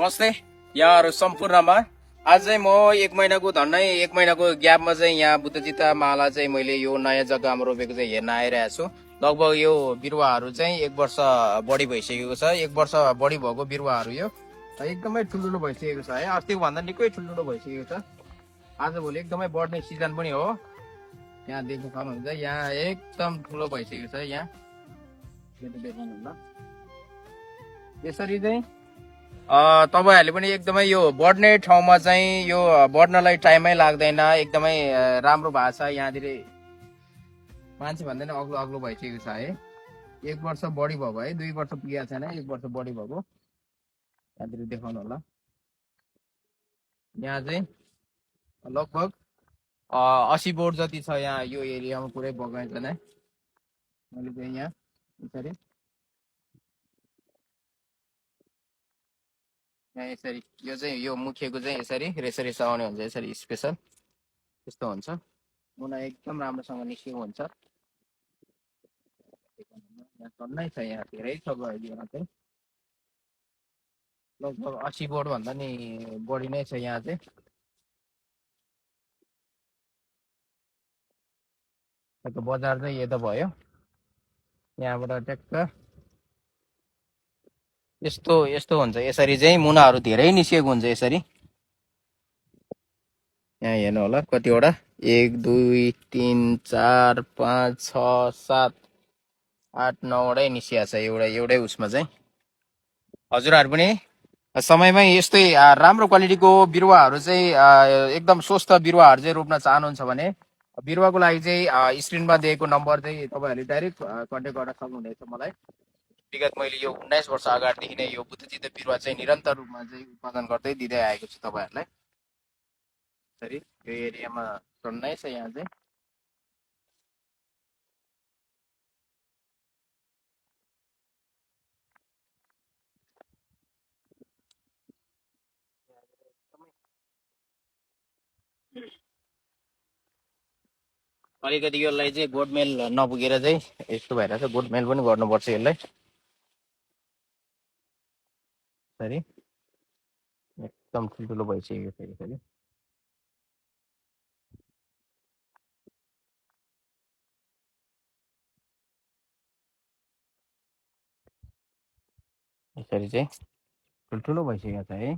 नमस्ते यहाँहरू सम्पूर्णमा। आज चाहिँ म एक महिनाको ग्यापमा चाहिँ यहाँ बुद्धजिता माला चाहिँ मैले यो नयाँ जग्गामा रोपेको चाहिँ हेर्न आइरहेको छु। लगभग यो बिरुवाहरू चाहिँ 1 वर्ष बढी भइसकेको छ। 1 वर्ष बढी भएको बिरुवाहरू यो एकदमै ठुल्ठुलो भइसकेको छ है। अस्तिको भन्दा निकै ठुल्ठुलो भइसकेको छ। आजभोलि एकदमै बढ्ने सिजन पनि हो। यहाँ देख्न सक्नुहुन्छ यहाँ एकदम ठुलो भइसकेको छ। यहाँ देख्नुहुन्छ यसरी चाहिँ तपाईहरूले पनि एकदमै यो बढ्ने ठाउँमा चाहिँ यो बढ्नलाई टाइमै लाग्दैन। एकदमै राम्रो भएको छ। यहाँतिर मान्छे भन्दैन अग्लो अग्लो भइसकेको छ है। 1 वर्ष बढी भएको है, 2 वर्ष पुगेको छैन, 1 वर्ष बढी भएको। यहाँतिर देखाउनु होला। यहाँ चाहिँ लगभग 80 बोट जति छ यहाँ यो एरियामा पुरै बगाइन्छ नै। मैले चाहिँ यहाँ यसरी यहाँ यसरी यो चाहिँ यो मुखिएको चाहिँ यसरी सघाउने हुन्छ। यसरी स्पेसल यस्तो हुन्छ। मुना एकदम राम्रोसँग निस्केको हुन्छ। यहाँ टन्नै छ, यहाँ धेरै छ यहाँ चाहिँ लगभग 80 बोट भन्दा नि बढी नै छ यहाँ चाहिँ। बजार चाहिँ यो त भयो। यहाँबाट ट्याक्क यस्तो यस्तो हुन्छ। यसरी चाहिँ मुनाहरू धेरै निस्केको हुन्छ। यसरी यहाँ हेर्नु होला कतिवटा 1 2 3 4 5 6 7 8 9 वटै निस्किएको छ एउटै उसमा चाहिँ। हजुरहरू पनि समयमै यस्तै राम्रो क्वालिटीको बिरुवाहरू चाहिँ एकदम स्वस्थ बिरुवाहरू चाहिँ रोप्न चाहनुहुन्छ भने बिरुवाको लागि चाहिँ स्क्रिनमा दिएको नम्बर चाहिँ तपाईँहरूले डाइरेक्ट कन्ट्याक्ट गर्न सक्नुहुनेछ मलाई। विगत मैले यो 19 वर्ष अगाडिदेखि नै यो बुद्धजित बिरुवा चाहिँ निरन्तर रूपमा चाहिँ उत्पादन गर्दै दिँदै आएको छु तपाईँहरूलाई। सरी यो एरियामा टन्नै छ यहाँ चाहिँ। अलिकति यसलाई चाहिँ गोडमेल नपुगेर चाहिँ यस्तो भइरहेछ। गोडमेल पनि गर्नुपर्छ यसलाई। सरी एकदम ठुल्ठुलो भइसक्यो फेरि यसरी चाहिँ ठुल्ठुलो भइसकेको छ है।